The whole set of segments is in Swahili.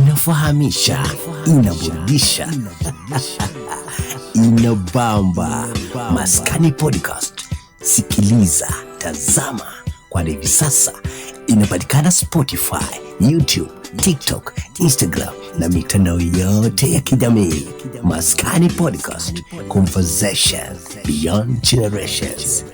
Inafahamisha, inaburudisha, inabamba. Maskani Podcast, sikiliza, tazama, kwani hivi sasa inapatikana Spotify, YouTube, TikTok, Instagram na mitandao yote ya kijamii. Maskani Podcast, conversation beyond generations.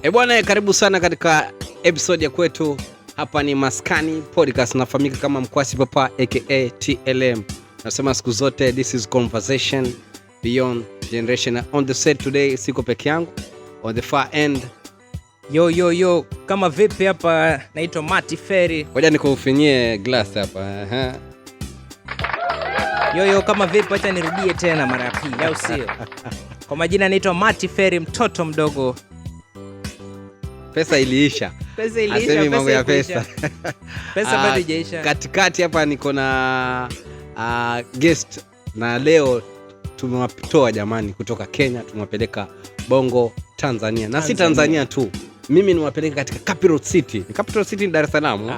E bwana, karibu sana katika episode ya kwetu. Hapa ni Maskani Podcast, nafahamika kama Mkwasi Papa aka TLM. Nasema siku zote this is conversation beyond generation. On the set today siko peke yangu, on the far end. Yo yo yo, kama vipi? Hapa naitwa Mati Ferry. Ngoja nikufinyie glass hapa. Aha. Yo yo, kama vipi? Acha nirudie tena mara ya pili, au sio? Kwa majina naitwa Mati Ferry, mtoto mdogo. Pesa iliisha. Pesa iliisha, Asemi mambo ya ikuisha. pesa. Pesa bado haijaisha. Katikati hapa niko na guest na leo tumewatoa jamani kutoka Kenya, tumewapeleka Bongo Tanzania. Na si Tanzania Tanzania tu, mimi niwapeleka katika Capital City. Ni Capital City ni Dar es Salaam.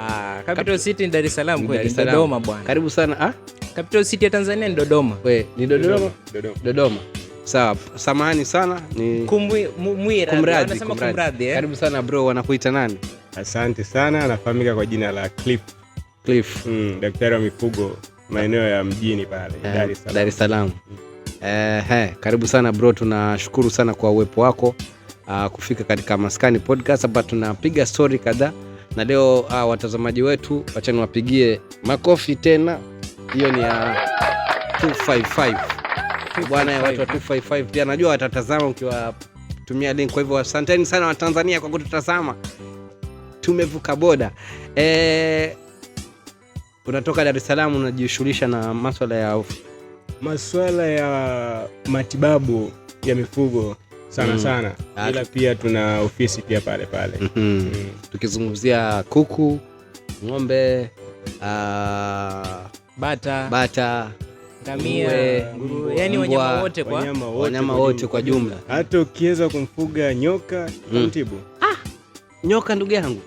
Capital City ni Dar es Salaam Ni kweli, Dar es Salaam. Dodoma bwana. Karibu sana. Capital City ya Tanzania ni Dodoma. We, ni Dodoma? Dodoma. Dodoma. Sawa, samahani sana ni Kumwi, kumradhi, wanasema kumradhi. kumradhi, eh? Karibu sana bro, wanakuita nani? Asante sana, nafahamika kwa jina la Cliff. Cliff. Daktari wa mifugo maeneo ya mjini pale Dar es Salaam. Dar es Salaam. Karibu sana bro, tunashukuru sana kwa uwepo wako kufika katika Maskani Podcast. Hapa tunapiga story kadhaa na leo watazamaji wetu wacha niwapigie makofi tena. Hiyo ni ya 255. Bwana, watu wa 255 pia najua watatazama ukiwatumia link. Kwa hivyo asanteni sana Watanzania kwa kututazama. Tumevuka boda. Unatoka Dar es Salaam, unajishughulisha na masuala ya masuala ya matibabu ya mifugo sana sana. Ila pia tuna ofisi pia pale pale. Tukizungumzia kuku, ng'ombe, bata, bata, ngamia, nguruwe, nguruwe, yani wanyama wote kwa wanyama wote, wanyama wote kwa jumla. Hata ukiweza kumfuga nyoka kumtibu. Nyoka ndugu yangu.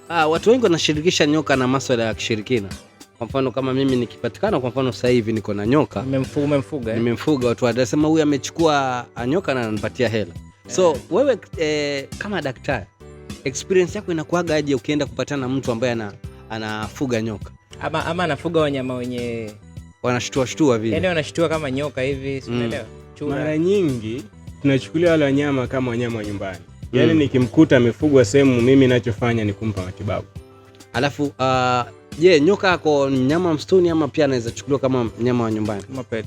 Yeah. Watu wengi wanashirikisha nyoka na masuala ya kishirikina. Kwa mfano kama mimi nikipatikana, kwa mfano sasa hivi niko na nyoka. Umemfuga, eh? Nimemfuga, watu watasema huyu amechukua nyoka na ananipatia hela. So wewe kama daktari, experience yako inakuaga aje ukienda kupatana na mtu ambaye anafuga nyoka? Ama anafuga wanyama wenye wanashtua shtua vile. Yaani wanashtua kama nyoka hivi, si unaelewa? Chura. Mara nyingi tunachukulia wale wanyama kama wanyama wa nyumbani. Yaani nikimkuta amefugwa sehemu, mimi ninachofanya ni kumpa matibabu. Alafu je, nyoka ako mnyama msituni ama pia anaweza chukuliwa kama mnyama wa nyumbani? Kama pet.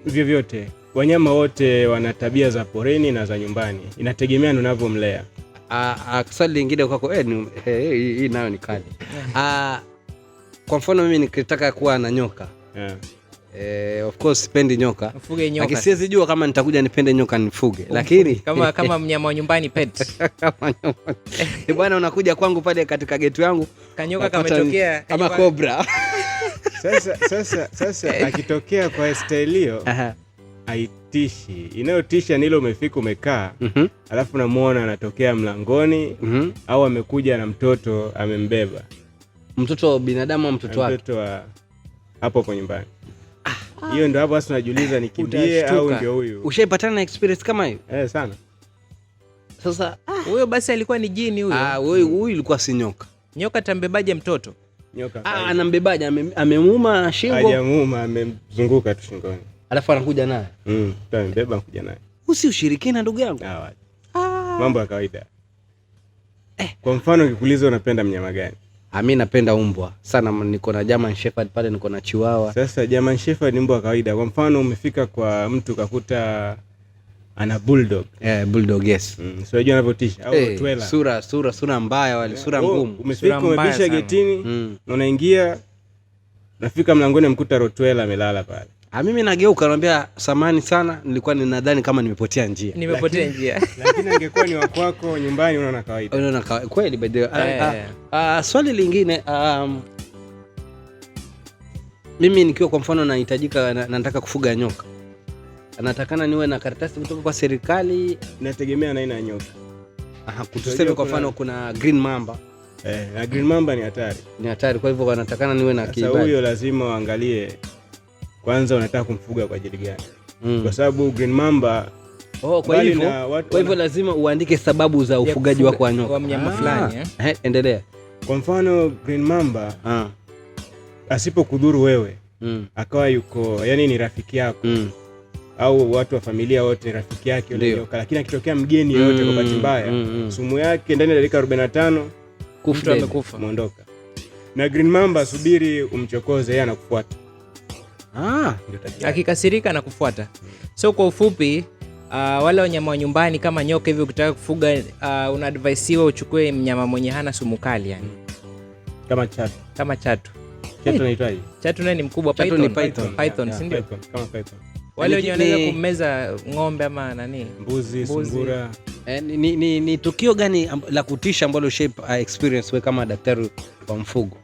Vyovyote. Wanyama wote wana tabia za porini na za nyumbani. Inategemea na unavyomlea. Swali lingine kwako, hii nayo ni kali. Kwa mfano mimi nikitaka kuwa na nyoka. Of course sipendi nyoka. Mfuge nyoka. Lakini siwezi jua kama nitakuja nipende nyoka nifuge. Umfuge. Lakini kama mnyama wa nyumbani pet. Kama nyama. Bwana unakuja kwangu pale katika getu yangu. Kanyoka Unapata kametokea, kama kanyoka. cobra. Sasa akitokea kwa style hiyo, haitishi. Inayotisha ni ile umefika umekaa, alafu unamuona anatokea mlangoni, au amekuja na mtoto amembeba. Mtoto wa binadamu au mtoto wake? Mtoto wa hapo hapo nyumbani. Hiyo ndio hapo sasa unajiuliza nikimbie au Utashtuka. ndio huyu. Ushaipatana na experience kama hiyo? Sana. Sasa, Huyo basi alikuwa ni jini huyo. Huyu ilikuwa si nyoka. Nyoka tambebaje mtoto? Nyoka kawaida. Anambebaje? Amemuuma shingo? Hajamuuma, amemzunguka tu shingoni. Alafu anakuja naye. Mtu amembeba anakuja naye. Huu si ushirikina ndugu yangu? Wapi. Mambo ya kawaida. Kwa mfano ukikuuliza unapenda mnyama gani? Mimi napenda umbwa sana, niko na German Shepherd pale, niko na Chihuahua. Sasa German Shepherd ni mbwa wa kawaida. Kwa mfano umefika kwa mtu kakuta ana bulldog. Bulldog, yes. Si unajua anavyotisha au Rottweiler. Sura mbaya wale, sura ngumu. Umefika, Sura mbaya umebisha sana. getini, na unaingia, unafika mlangoni mkuta Rottweiler amelala pale. Mimi nageuka naambia samahani sana, nilikuwa ninadhani kama nimepotea njia. Nimepotea njia. Lakini angekuwa ni wa kwako nyumbani unaona kawaida. Unaona kweli by the way. Swali lingine, mimi nikiwa kwa mfano nahitajika, nataka kufuga nyoka. Natakana niwe na karatasi kutoka kwa serikali? Inategemea na aina ya nyoka. Tuseme kwa mfano kuna green mamba. Na green mamba ni hatari. Ni hatari, kwa hivyo wanatakana niwe na Sasa kibali. huyo lazima uangalie kwanza unataka kumfuga kwa ajili gani. Kwa sababu green mamba Oh, kwa mbali hivyo na watu kwa hivyo lazima uandike sababu za ufugaji kufuga wako wa nyoka. wa mnyama fulani, eh? Endelea. Kwa mfano green mamba asipokudhuru wewe, akawa yuko yani ni rafiki yako au watu wa familia wote ni rafiki yake yule nyoka, lakini akitokea mgeni yoyote kwa bahati mbaya, sumu yake ndani ya dakika 45 Kufa Mtu amekufa. muondoka. Na green mamba subiri umchokoze, yeye anakufuata. Ndio tabia yake. Akikasirika na kufuata. So kwa ufupi, wale wanyama wa nyumbani kama nyoka hivi ukitaka kufuga, unaadvaisiwa uchukue mnyama mwenye hana sumu kali yani. Kama chatu. Kama chatu. Chatu inaitwaje? Chatu naye ni mkubwa, Chatu ni python. python. Python, Yeah, si ndio? python, kama python. Wale wenye wanaweza Ni kummeza ng'ombe ama nani? Mbuzi, Mbuzi. sungura. Ni tukio gani la kutisha ambalo shape experience wewe kama daktari wa mfugo?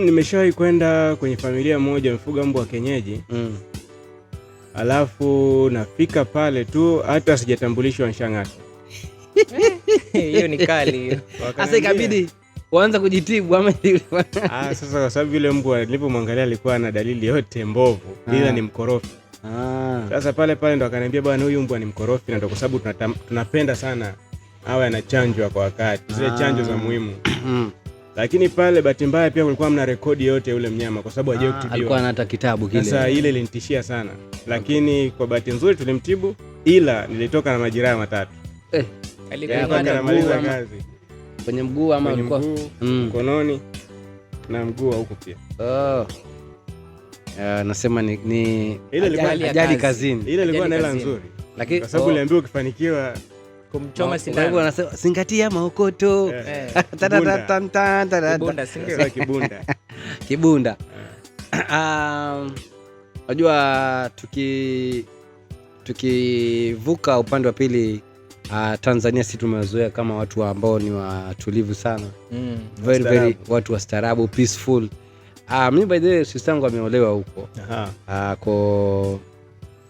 Nimeshawahi kwenda kwenye familia moja mfuga mbwa wa kienyeji. Alafu nafika pale tu hata sijatambulishwa nishang'ata. Hiyo ni kali hiyo. Sasa ikabidi uanze kujitibu ama Sasa kwa sababu yule mbwa nilipomwangalia alikuwa na dalili yote mbovu, ila ni mkorofi. Sasa pale pale ndo akaniambia bwana huyu mbwa ni mkorofi, na ndo kwa sababu tunapenda sana awe anachanjwa kwa wakati, zile chanjo za muhimu. Lakini pale bahati mbaya pia kulikuwa mna rekodi yote yule mnyama kwa sababu hajawahi kutibiwa. Alikuwa ana hata kitabu kile. Sasa ile ilinitishia sana. Lakini kwa bahati nzuri tulimtibu, ila nilitoka na majeraha matatu. Alikuwa Yaani ana mpaka namaliza mguu ama kazi. Kwenye mguu ama Kwenye alikuwa mguu, mkononi na mguu wa huku pia. Oh. Nasema ni Ile ilikuwa ajali kazi. kazini. Ile ilikuwa Ajali na hela kazini. nzuri. Lakini kwa sababu niliambiwa ukifanikiwa kumchoma Kwa sindano. hivyo wanasema zingatia maokoto. Ta, ta, ta, ta, ta, ta, ta. Kibunda, si ndio? Sasa kibunda. Kibunda. Unajua tukivuka upande wa pili, Tanzania si tumewazoea kama watu ambao ni watulivu sana. Very, very Wastaarabu. watu wastaarabu, peaceful. Mimi by the way sister yangu ameolewa huko. Ako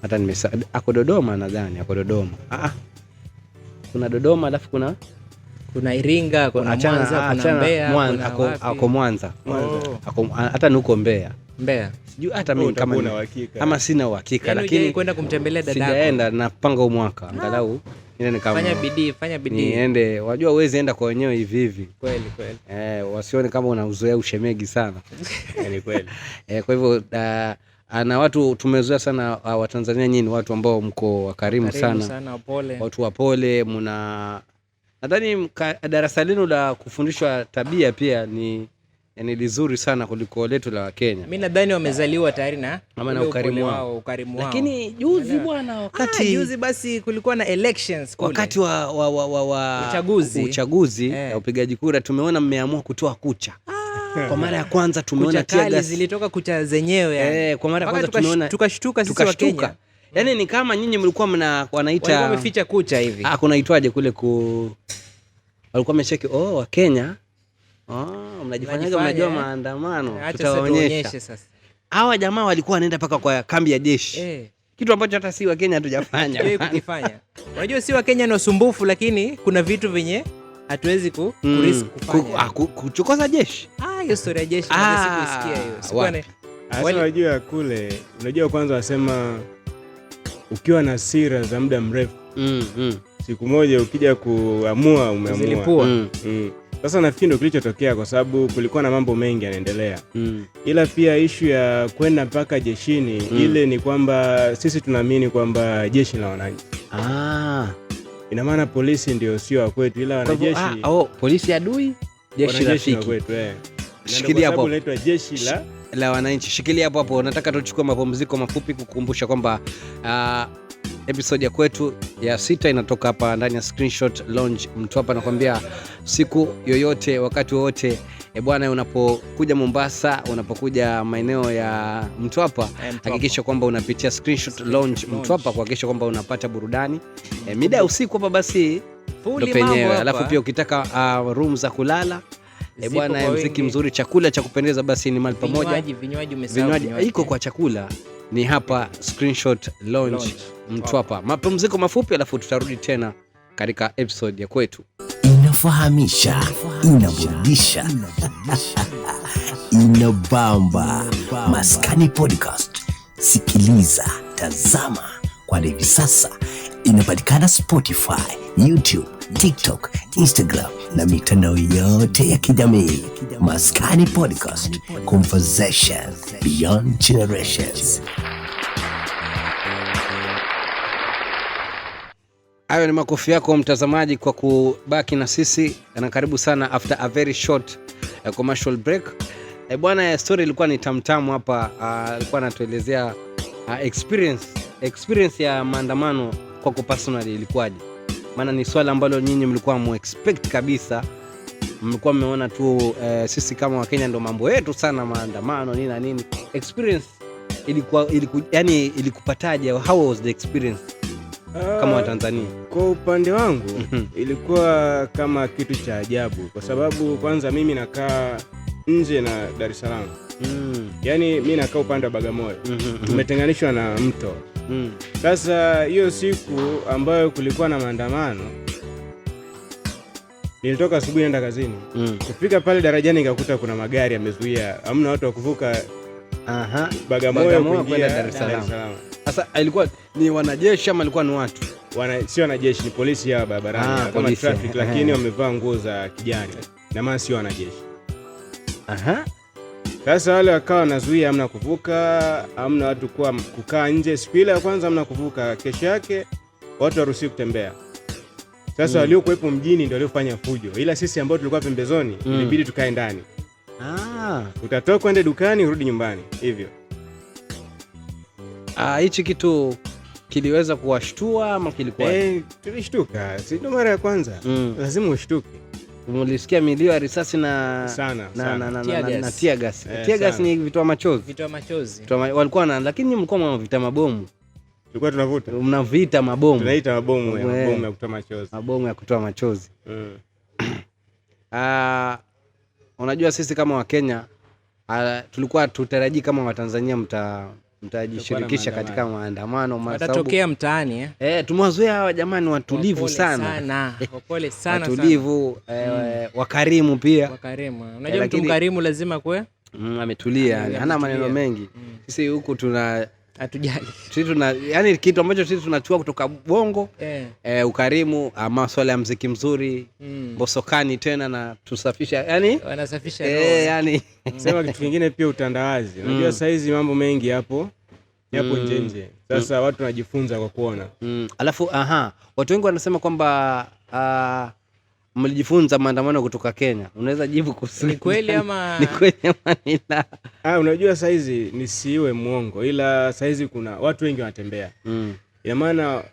hata nimesa, ako Dodoma nadhani, ako Dodoma. Kuna Dodoma alafu kuna Kuna Iringa, kuna Achana, Mwanza, kuna achana, Mbeya, Mwanza, kuna wapi? ako Mwanza. Mwanza. Oh. Ako, hata ni huko Mbeya. Mbeya. Sijui hata mimi Oh, kama utakuwa ni na uhakika. ama sina uhakika, Yaani lakini hujai kwenda kumtembelea dadako? Sijaenda, napanga huu mwaka angalau niende kama Fanya bidii, fanya bidii. Niende, wajua huwezi enda kwa wenyewe hivi hivi. Kweli, kweli. Wasione kama unauzoea ushemegi sana. Ni kweli. Kwa hivyo, na watu tumezoea sana, Watanzania nyinyi ni watu ambao mko wakarimu Karimu sana. sana, wapole. Watu wapole, nadhani darasa lenu la kufundishwa tabia pia ni lizuri sana kuliko letu la Kenya. Mimi nadhani wamezaliwa tayari na Ama na ule ukarimu upole wao. wao, ukarimu wao. Lakini juzi Unaelewa? bwana, wakati Juzi basi kulikuwa na elections kule. Wakati wa Uchaguzi. uchaguzi ya upigaji kura tumeona mmeamua kutoa kucha. Kwa mara ya kwanza tumeona Kucha tear kali gas. zilitoka kucha zenyewe yani. Kwa mara ya Mpaka kwanza tumeona tukashtuka sisi wa tukashtuka. Kenya. Yaani ni kama nyinyi mlikuwa mna wanaita Walikuwa wameficha kucha hivi. Kunaitwaje kule ku walikuwa wamecheki, oh, wa Kenya. Oh, mnajifanyaga Mnajifanya, mnajua eh. maandamano, Acha sasa tutawaonyesha. tuonyeshe sasa. Hawa jamaa walikuwa wanaenda mpaka kwa kambi ya jeshi. Kitu ambacho hata si wa Kenya hatujafanya. Hatujawahi kukifanya. Unajua si wa Kenya ni wasumbufu, lakini kuna vitu venye hatuwezi kurisk kufanya. Kuchokoza jeshi. Hiyo story ya jeshi sikuisikia hiyo. Sikuwa Wapi? na- Sasa Wali- unajua kule, unajua kwanza wasema ukiwa na hasira za muda mrefu, siku moja ukija kuamua umeamua. Kuzilipua. Sasa nafikiri ndio kilichotokea kwa sababu kulikuwa na mambo mengi yanaendelea. Ila pia issue ya kwenda mpaka jeshini, ile ni kwamba sisi tunaamini kwamba jeshi la wananchi. Ina maana polisi ndio sio wa kwetu, ila Kwa hivyo, wanajeshi oh, polisi adui, jeshi wanajeshi wa rafiki. kwetu. Na ndio Shikilia kwa sababu hapo. inaitwa jeshi la la wananchi. Shikilia hapo hapo. Nataka tuchukue mapumziko mafupi kukumbusha kwamba episode ya kwetu ya 6 inatoka hapa ndani ya Screenshot Lounge Mtwapa. Nakwambia siku yoyote wakati wowote, bwana, unapokuja Mombasa, unapokuja maeneo ya Mtwapa, Mtwapa. hakikisha kwamba unapitia Screenshot Lounge Lounge. Mtwapa kuhakikisha kwamba unapata burudani. Mida ya usiku hapa basi Fuli ndo penyewe. mambo hapa. Alafu pia ukitaka room za kulala, Zipo bwana, kwa muziki wingi. mzuri, chakula cha kupendeza, basi ni mahali pamoja. Vinywaji, vinywaji umesahau Vinywaji vinywaji. iko kwa chakula ni hapa Screenshot Lounge Lounge. Mtwapa. Mapumziko mafupi alafu tutarudi tena katika episode ya kwetu. Inafaa. Inafahamisha, inaburudisha, inabamba. Maskani Podcast, sikiliza, tazama, kwani hivi sasa inapatikana Spotify, YouTube, TikTok, Instagram na mitandao yote ya kijamii. Maskani Podcast, conversation beyond generations. Hayo ni makofi yako mtazamaji kwa kubaki na sisi, na karibu sana after a very short commercial break. Bwana, story ilikuwa ni tamtamu hapa. Alikuwa anatuelezea experience ya maandamano kwako personally ilikuwaje? Maana ni swala ambalo nyinyi mlikuwa mu expect kabisa, mlikuwa mmeona tu sisi kama Wakenya ndo mambo yetu sana maandamano nini na nini. Experience ilikuwa yani ilikupataje? How was the experience kama Watanzania? Kwa upande wangu ilikuwa kama kitu cha ajabu, kwa sababu kwanza mimi nakaa nje na Dar es Salaam. Yaani mimi nakaa upande wa Bagamoyo. Tumetenganishwa na mto. Sasa hiyo siku ambayo kulikuwa na maandamano, nilitoka asubuhi naenda kazini. Kufika pale darajani nikakuta kuna magari yamezuia, hamna watu wa kuvuka Bagamoyo kuingia kwenda Dar es Salaam. Dar es Salaam. Sasa ilikuwa ni wanajeshi ama ilikuwa ni watu? Sio wanajeshi, ni polisi ya barabarani, kama Polisi. traffic, lakini wamevaa nguo za kijani. Na maana sio wanajeshi. Sasa wale wakawa wanazuia, hamna kuvuka, hamna watu kukaa nje. Siku ile ya kwanza hamna kuvuka, kesho yake watu hawaruhusiwi kutembea. Sasa waliokuwepo mjini ndio waliofanya fujo, ila sisi ambao tulikuwa pembezoni ilibidi tukae ndani. Utatoka kwenda dukani urudi nyumbani hivyo. Hichi kitu kiliweza kuwashtua ama kilikuwa? Tulishtuka, si ndo mara ya kwanza. Lazima ushtuke. Mulisikia milio ya risasi na Sana, sana. Tear gas. na tear gas. Tear gas Sana. ni vitoa machozi. Vitoa machozi. Walikuwa na, lakini mlikuwa mnavita mabomu. Tulikuwa tunavuta. Mnavita mabomu. Tunaita mabomu ya mabomu ya kutoa machozi. Mabomu ya kutoa machozi. Unajua sisi kama Wakenya, tulikuwa tutarajii kama Watanzania mtajishirikisha katika maandamano, kwa sababu Watatokea mtaani, eh? Tumewazoea hawa jamani watulivu Wapole sana. sana. Wapole sana, Watulivu, wakarimu pia. Wakarimu. Unajua mtu Lakini mkarimu lazima kuwe Ametulia, yani, hana maneno Ametulia. mengi. Sisi huku tuna hatujali. Sisi tuna, yani kitu ambacho sisi tunachukua kutoka Bongo, ukarimu, masuala ya muziki mzuri, Mbosokani tena na tusafisha, yani Wanasafisha roho. yani. Sema kitu kingine pia utandawazi. Unajua saizi mambo mengi yapo nje nje. Sasa watu wanajifunza kwa kuona. Alafu, watu wengi wanasema kwamba mlijifunza maandamano kutoka Kenya. Unaweza jibu kuhusu Ni kweli ama Ni kweli ama ni la? Unajua saizi nisiwe mwongo, ila saizi kuna watu wengi wanatembea. Ina maana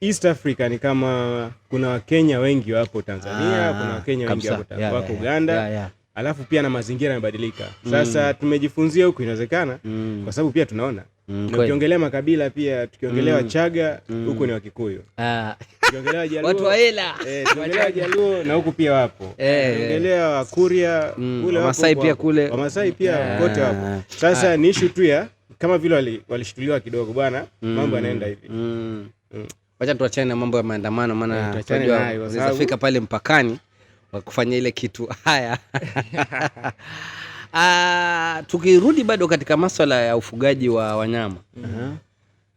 East Africa ni kama kuna Wakenya wengi wapo Tanzania, kuna Wakenya wengi wako Uganda. Alafu pia na mazingira yamebadilika. Sasa tumejifunzia huku, inawezekana kwa sababu pia tunaona. Na ukiongelea makabila pia, tukiongelea Wachaga, huku ni Wakikuyu. Tukiongelea Wajaluo, Watu wa hela. Tukiongelea Wajaluo na huku pia wapo. Tukiongelea Wakuria, kule wapo, Wamasai huku pia wapo. kule. Wamasai pia kote wapo. Sasa ni issue tu ya kama vile walishtuliwa kidogo bwana, mambo yanaenda hivi. Wacha tuachane na mambo ya maandamano, maana Tuachane tunajua nayo kwa unaweza sababu fika pale mpakani wa kufanya ile kitu. Haya. Tukirudi bado katika masuala ya ufugaji wa wanyama.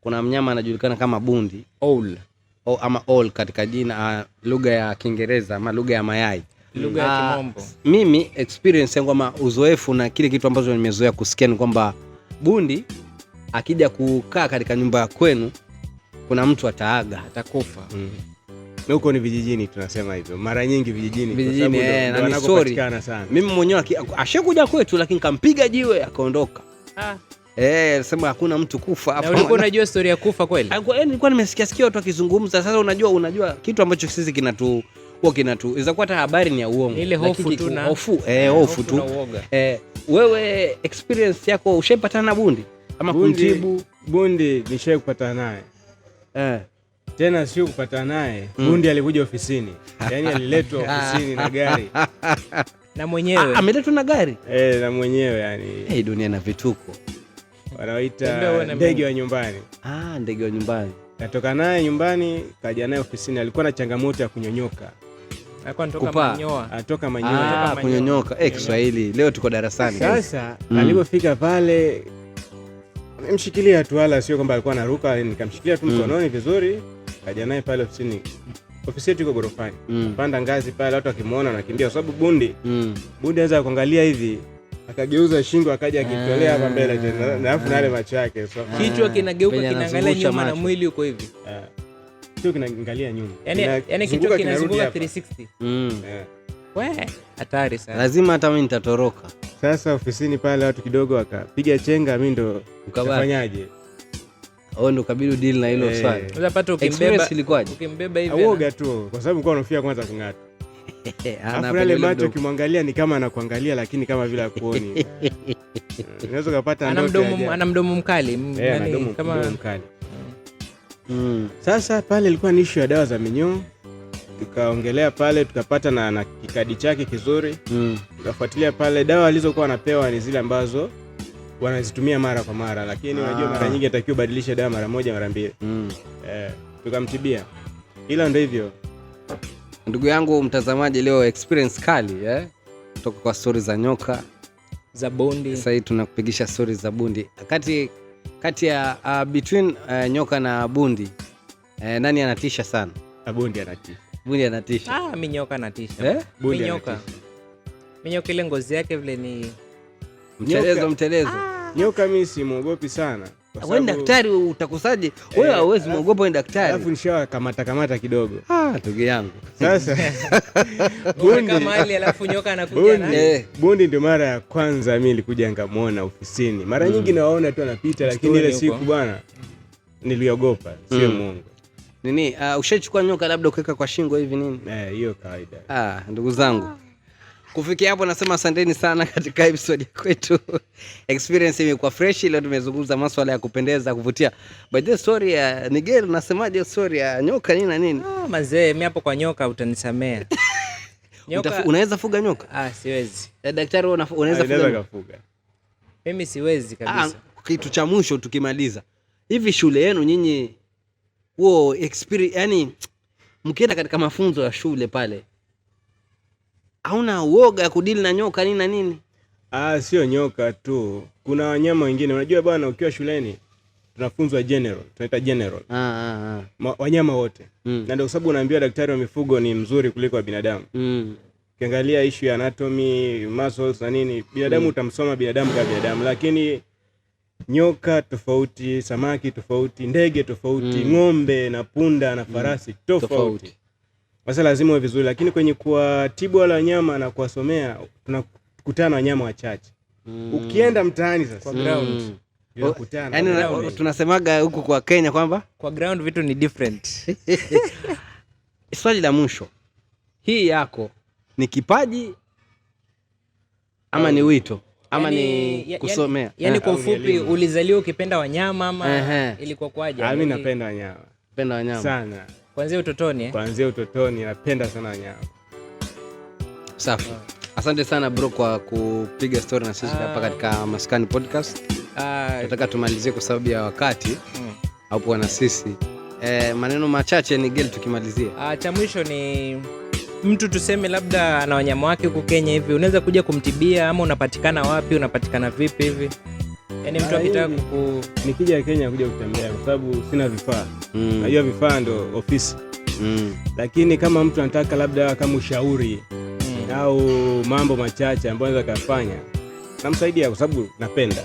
Kuna mnyama anajulikana kama bundi. Owl. O, ama owl katika jina, lugha ya Kiingereza ama lugha ya mayai. Lugha ya Kimombo. Mimi experience yangu ama uzoefu na kile kitu ambacho nimezoea kusikia ni kwamba bundi akija kukaa katika nyumba ya kwenu kuna mtu ataaga. Atakufa. Na huko ni vijijini tunasema hivyo. Mara nyingi vijijini, kwa Vijijini, sababu ndo na ni wanakopatikana story. sana. Mimi mwenyewe ashakuja kwetu lakini kampiga jiwe akaondoka. Sema hakuna mtu kufa Na hapa. ulikuwa unajua story ya kufa kweli? Nilikuwa nimesikia sikia watu wakizungumza. Sasa unajua kitu ambacho sisi kinatu huwa kinatu, inaweza kuwa hata habari ni ya uongo. Ile hofu Lakini tu na hofu hofu tu. na uoga. Wewe experience yako ushaipatana na bundi ama kumtibu? Bundi nishawahi kupatana naye. Tena sio kupatana naye, bundi alikuja ofisini. Yaani aliletwa ofisini na gari. Na mwenyewe. Ameletwa na gari? Na mwenyewe yani. Dunia na vituko. Wanaoita Tembea uone ndege Mungu. wa nyumbani. Ndege wa nyumbani. Katoka naye nyumbani, kaja naye ofisini, alikuwa na changamoto ya kunyonyoka. Alikuwa anatoka Kupaa. manyoa. Atoka manyoya. Ah, kunyonyoka. Eh, Kiswahili leo tuko darasani. Sasa alipofika pale nimshikilia tu, wala sio kwamba alikuwa anaruka, nikamshikilia tu mkononi vizuri, kaja naye pale ofisini. Ofisi yetu iko gorofani. Panda ngazi pale, watu wakimuona wanakimbia kwa sababu bundi bundi anaweza kuangalia hivi akageuza shingo akaja akitolea hapa mbele tena, na alafu na yale macho yake, so Kichwa kinageuka Penye kinaangalia anazungusha nyuma na macho. Mwili uko hivi. Sio kinaangalia nyuma. Yani kichwa Kinazunguka, kinarudi kinazunguka hapa. 360. We, hatari sana. Lazima hata mimi nitatoroka. Sasa ofisini pale watu kidogo wakapiga chenga, mimi ndo Ukabaki. tafanyaje? Wewe ndo ukabidi deal na hilo swali. Unaweza pata ukimbeba Experience ilikuwaje? Ukimbeba hivi. Uoga tu kwa sababu nilikuwa nahofia kwanza kung'ata. Alafu yale macho ukimwangalia ni kama anakuangalia lakini kama vile hakuoni. Unaweza kupata Ana ndoto ya mdomo, ajabu. ana mdomo mkali. Eh, ana Yani kama mdomo mkali. Sasa pale ilikuwa ni issue ya dawa za minyoo. Tukaongelea pale, tukapata na kikadi chake kizuri. Tukafuatilia pale, dawa alizokuwa anapewa ni zile ambazo wanazitumia mara kwa mara, lakini unajua mara nyingi inatakiwa ubadilishe dawa mara moja mara mbili. Tukamtibia. Ila ndio hivyo. Ndugu yangu mtazamaji, leo experience kali kutoka kwa story za nyoka za bundi. Sasa hii tunakupigisha story za bundi. Kati ya between nyoka na bundi, nani anatisha sana? Bundi anatisha. Bundi anatisha. Ah, mi nyoka anatisha. Bundi Mi nyoka. anatisha. Mi nyoka ile ngozi yake vile ni Mtelezo, Nyoka. mtelezo. Nyoka mimi simuogopi sana. Kwa Wewe ni sababu daktari utakusaje? Wewe hauwezi muogopa, wewe ni daktari. Alafu nishawa kamata kamata kidogo. Ah, ndugu yangu. Sasa Bundi kama hali alafu nyoka anakuja na bundi ndio mara ya kwanza mimi nilikuja nikamuona ofisini. Mara nyingi nawaona tu anapita, lakini ile Msituni huko. siku bwana niliogopa, sio Mungu. Nini, ushachukua nyoka labda ukaweka kwa shingo hivi nini? Hiyo kawaida. Ah, ndugu zangu. Kufikia hapo nasema asanteni sana katika episode ya kwetu. Experience imekuwa fresh leo, tumezungumza masuala ya kupendeza, kuvutia. By the story ya Nigel, unasemaje story ya nyoka nini na nini? Ah, mazee, mimi hapo kwa nyoka utanisamea. Nyoka Unaweza fuga nyoka? Ah, siwezi. Daktari wewe unaweza fuga Naweza nyoka? kufuga. Mimi siwezi kabisa. Kitu cha mwisho tukimaliza. Hivi shule yenu nyinyi huo experience, yani mkienda katika mafunzo ya shule pale, hauna uoga ya kudili na nyoka nini na nini? Ah, sio nyoka tu. Kuna wanyama wengine. Unajua bwana, ukiwa shuleni tunafunzwa general, tunaita general. Wanyama wote. Na ndio sababu unaambiwa daktari wa mifugo ni mzuri kuliko wa binadamu. Ukiangalia issue ya anatomy, muscles na nini, binadamu utamsoma binadamu kama binadamu, lakini nyoka tofauti, samaki tofauti, ndege tofauti, ng'ombe na punda na farasi tofauti. Tofauti. Sasa lazima uwe vizuri, lakini kwenye kuwatibu wale wanyama na kuwasomea tunakutana na wanyama wachache. Ukienda mtaani sasa Kwa ground. Tunakutana. Yaani Ground. tunasemaga huku kwa Kenya kwamba kwa ground vitu ni different. Swali la mwisho, hii yako ni kipaji ama ni wito ama ni kusomea? Yani kwa Au ni ufupi, elimu. ulizaliwa ukipenda wanyama ama ilikuwa kwaje? Mimi napenda wanyama. Napenda wanyama. Sana. Kuanzia utotoni? Kuanzia utotoni napenda sana wanyama. Safi. Asante sana bro kwa kupiga story na sisi hapa katika Maskani Podcast. Nataka tumalizie kwa sababu ya wakati. Hapo na sisi. Maneno machache ni gel tukimalizia. Cha mwisho ni mtu tuseme labda ana wanyama wake huku Kenya hivi, unaweza kuja kumtibia ama unapatikana wapi, unapatikana vipi hivi? Yaani mtu akitaka Nikija Kenya kuja kutembea kwa sababu sina vifaa. Najua vifaa ndo ofisi. Lakini kama mtu anataka labda kama ushauri au mambo machache ambayo anaweza kufanya, namsaidia kwa sababu napenda.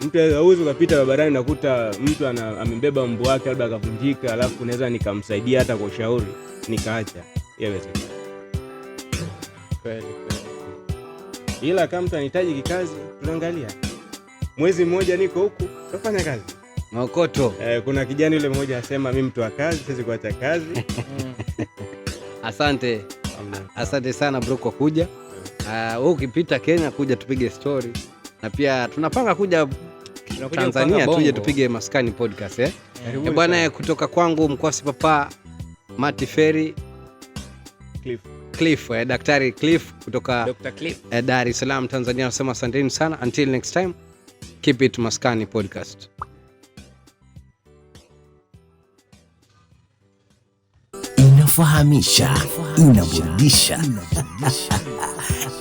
Mtu hauwezi ukapita barabarani unakuta mtu amembeba mbwa wake labda akavunjika, alafu naweza nikamsaidia hata kwa ushauri nikaacha. Yawezekana. Kweli, kweli. Ila kama mtu anahitaji kikazi tunaangalia. Mwezi mmoja niko huku tafanya kazi. Maokoto. Kuna kijana yule mmoja anasema mimi mtu wa kazi, siwezi kuacha kazi. Asante. Asante sana bro kwa kuja. Wewe ukipita Kenya kuja tupige story. Na pia tunapanga kuja Tunakuja Tanzania kupanga tuje bongo. tupige Maskani Podcast, Karibuni Bwana, sana. kutoka kwangu Mkwasi Papa Mati Ferry Cliff. Cliff, Daktari Cliff kutoka Dr. Cliff. Dar es Salaam Tanzania, nasema asanteni sana. Until next time, keep it Maskani Podcast. Inafahamisha, inaburudisha,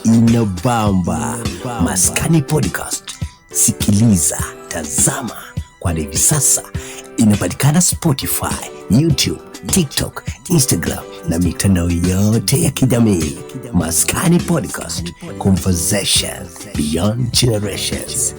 inabamba. Maskani Podcast, sikiliza, tazama kwani hivi sasa inapatikana Spotify, YouTube, TikTok, Instagram na mitandao yote ya kijamii. Maskani Podcast, conversation beyond generations.